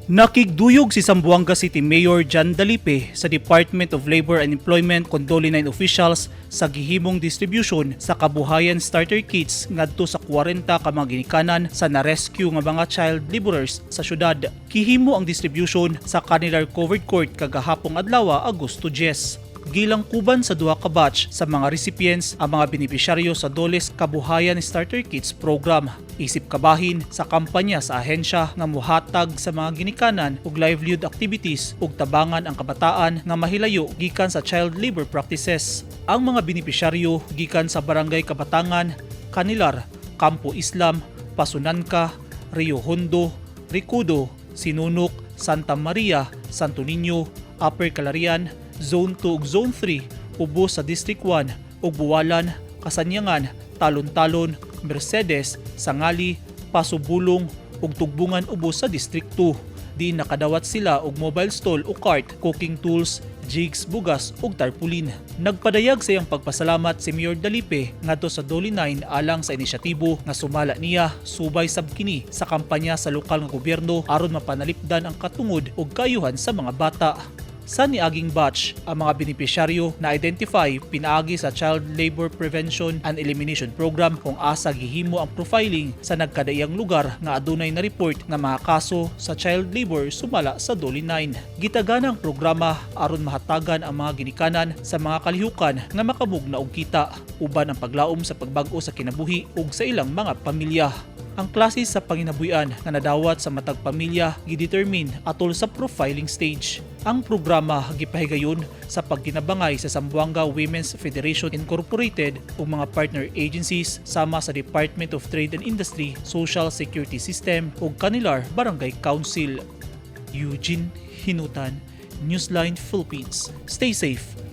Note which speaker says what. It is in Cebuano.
Speaker 1: Nakigduyog si Zamboanga City Mayor John Dalipe sa Department of Labor and Employment kon DOLE 9 officials sa gihimong distribution sa Kabuhayan Starter Kits ngadto sa 40 ka mga ginikanan sa na-rescue nga mga child laborers sa syudad. Gihimo ang distribution sa Canilar Covered Court kagahapong adlaw, Agosto 10. Gilangkuban sa duha ka batch sa mga recipients ang mga benepisyaryo sa DOLE's Kabuhayan Starter Kits program. Isip kabahin sa kampanya sa ahensya nga muhatag sa mga ginikanan og livelihood activities ug tabangan ang kabataan nga mahilayo gikan sa child labor practices. Ang mga benepisyaryo gikan sa Barangay Kabatangan, Canilar, Campo Islam, Pasonanca, Rio Hondo, Ricudo, Sinunuc, Santa Maria, Santo Niño, Upper Calarian, Zone 2 ug Zone 3 ubos sa District 1 ug Bualan, Kasanyangan, Talon-Talon, Mercedes, Sangali, Pasobulong ug Tugbungan ubos sa District 2. Diin nakadawat sila og mobile stall o cart, cooking tools, jigs, bugas ug tarpaulin. Nagpadayag sa iyang pagpasalamat si Mayor Dalipe ngadto sa DOLE 9 alang sa inisyatibo nga sumala niya subay sab kini sa kampanya sa lokal nga gobyerno aron mapanalipdan ang katungod ug kaayuhan sa mga bata. Sa niaging batch, ang mga benepisyaryo na identify pinaagi sa Child Labor Prevention and Elimination Program kung asa gihimo ang profiling sa nagkadaiyang lugar nga adunay na report nga mga kaso sa child labor sumala sa DOLE 9. Gitagana ang programa aron mahatagan ang mga ginikanan sa mga kalihukan nga makamugna og kita uban ang paglaom sa pagbag-o sa kinabuhi ug sa ilang mga pamilya. Ang klase sa panginabuhian nga nadawat sa matag pamilya gidetermine atol sa profiling stage. Ang programa gipahigayon sa pagkinabangay sa Zamboanga Women's Federation Incorporated ug mga partner agencies sama sa Department of Trade and Industry, Social Security System ug Canilar Barangay Council. Eugene Hinutan, Newsline Philippines. Stay safe.